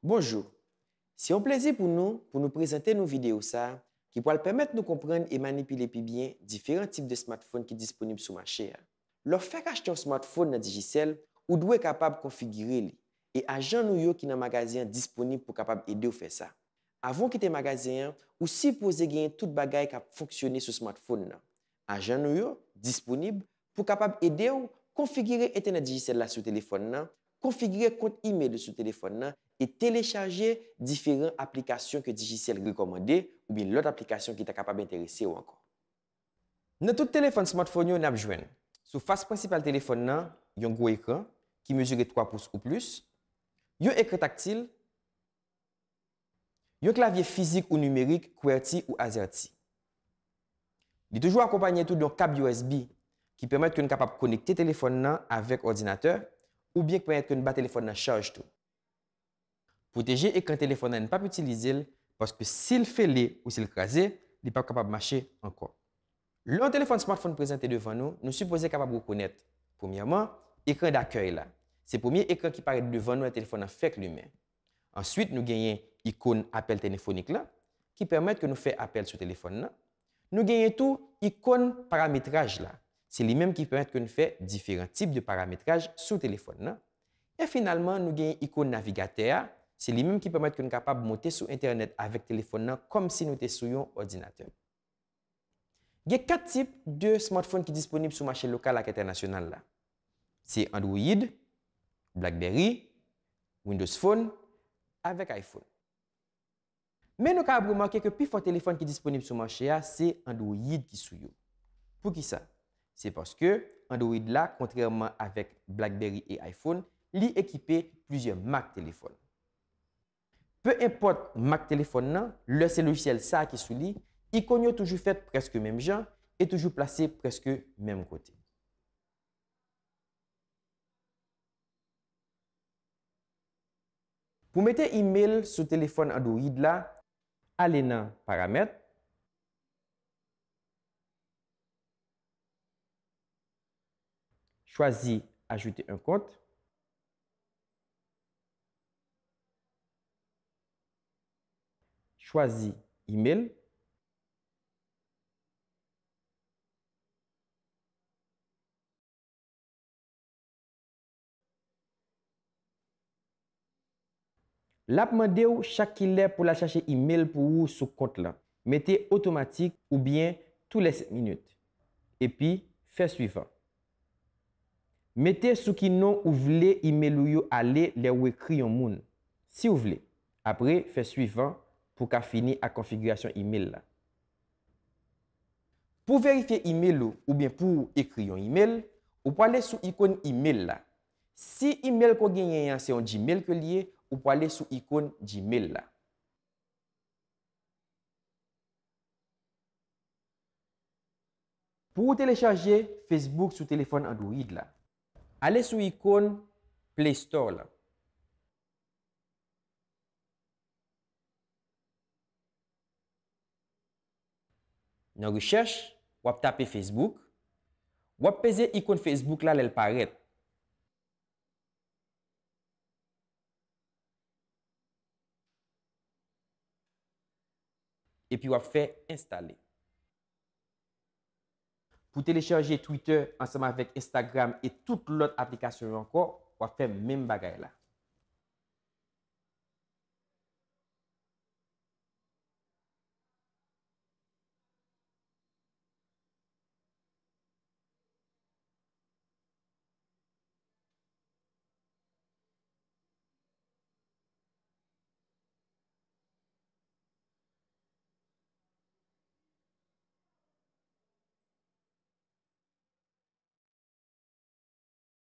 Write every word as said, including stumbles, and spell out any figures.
Bonjou! Se yon plezi pou nou pou nou prezante nou videyo sa a ki pral pèmèt nou konprann e manipile pi byen diferan tip de smartphone ki disponib sou mache a. Lè w fèk achte yon smartphone nan Digicel, ou dwe kapab konfigire li, e ajan nou yo ki nan magazen an disponib pou kapab ede w fè sa. Avan w kite magazen an, ou sipoze genyen tout bagay k ap fonksyone sou smartphone nan. Ajan nou yo disponib pou kapab ede w konfigire entènèt Digicel la sou telefòn nan, konfigire kont email ou sou telefòn nan, e telechaje diferan aplikasyon ke Digicel rekòmande oubyen lòt aplikasyon ki ta kapab enterese w ankò. Nan tout telefòn smartphone yo, n ap jwenn sou fas prensipal telefòn nan yon gwo ekran ki mezire twa pous ou plis, yon ekran taktil, yon klavye fizik ou nimerik, QWERTY ou AZERTY. Li toujou akonpanye tou d yon kab U S B ki pèmèt ke n kapab konekte telefòn nan avèk òdinatè oubyen ki pèmèt ke n ba telefòn nan chaj tou. Pwoteje ekran telefòn nan, n p ap itilize l, paske si l fele ou si l kraze, li p ap kapab mache ankò. Lè yon telefòn smartphone prezante devan nou, nou sipoze kapab rekonèt, premyèman, ekran dakèy la. Se premye ekran ki parèt devan nou lè telefòn nan fèk limen. Answit, nou genyen ikòn apèl telefonik la, ki pèmèt ke nou fè apèl sou telefòn nan. Nou genyen tou ikòn parametraj la. Se li menm ki pèmèt ke nou fè diferan tip de parametraj sou telefòn nan. E finalman, nou genyen ikòn navigatè a. Se li menm ki pèmèt ke nou kapab monte sou entènèt avèk telefòn nan kòmsi nou te sou yon òdinatè. Gen kat tip de smartphone ki disponib sou mache lokal ak entènasyonal la. Se Android, BlackBerry, Windows Phone, avèk iPhone. Men nou kapab remake ke pifò telefòn ki disponib sou mache a se Android ki sou yo. Poukisa? Se paske Android la, kontrèman avèk BlackBerry e iPhone, li ekipe plizyè mak telefòn. Pe enpòt mak telefòn nan, lè se lojisyèl sa a ki sou li, ikòn yo toujou fèt prèske menm jan e toujou plase prèske menm kote. Pou mete email sou telefòn Android la, ale nan Paramèt, chwazi Ajouter un compte, chwazi Email. L ap mande w chak kilè pou l al chache imèl pou ou sou kont lan. Mete otomatik oubyen tou lè senk minit. Epi, fè swivan. Mete sou ki non ou vle imèl ou yo ale lè ou ekri yon moun, si w vle. Apre, fè swivan pou w ka fini ak konfigirasyon imèl la. Pou w verifye imèl ou oubyen pou w ekri yon imèl, ou prale sou ikòn imèl la. Si imèl ke w genyen an se yon Gmail ke l ye, ou prale sou ikòn Gmail la. Pou w telechaje Facebook sou telefòn Android la, ale sou ikòn Play Store la. Nan rechèch, w ap tape Facebook. W ap peze ikòn Facebook la lè l parèt. Epi w ap fè enstale. Pou telechaje Twitter ansanm avèk Instagram e tout lòt aplikasyon yo ankò, w ap fè menm bagay la.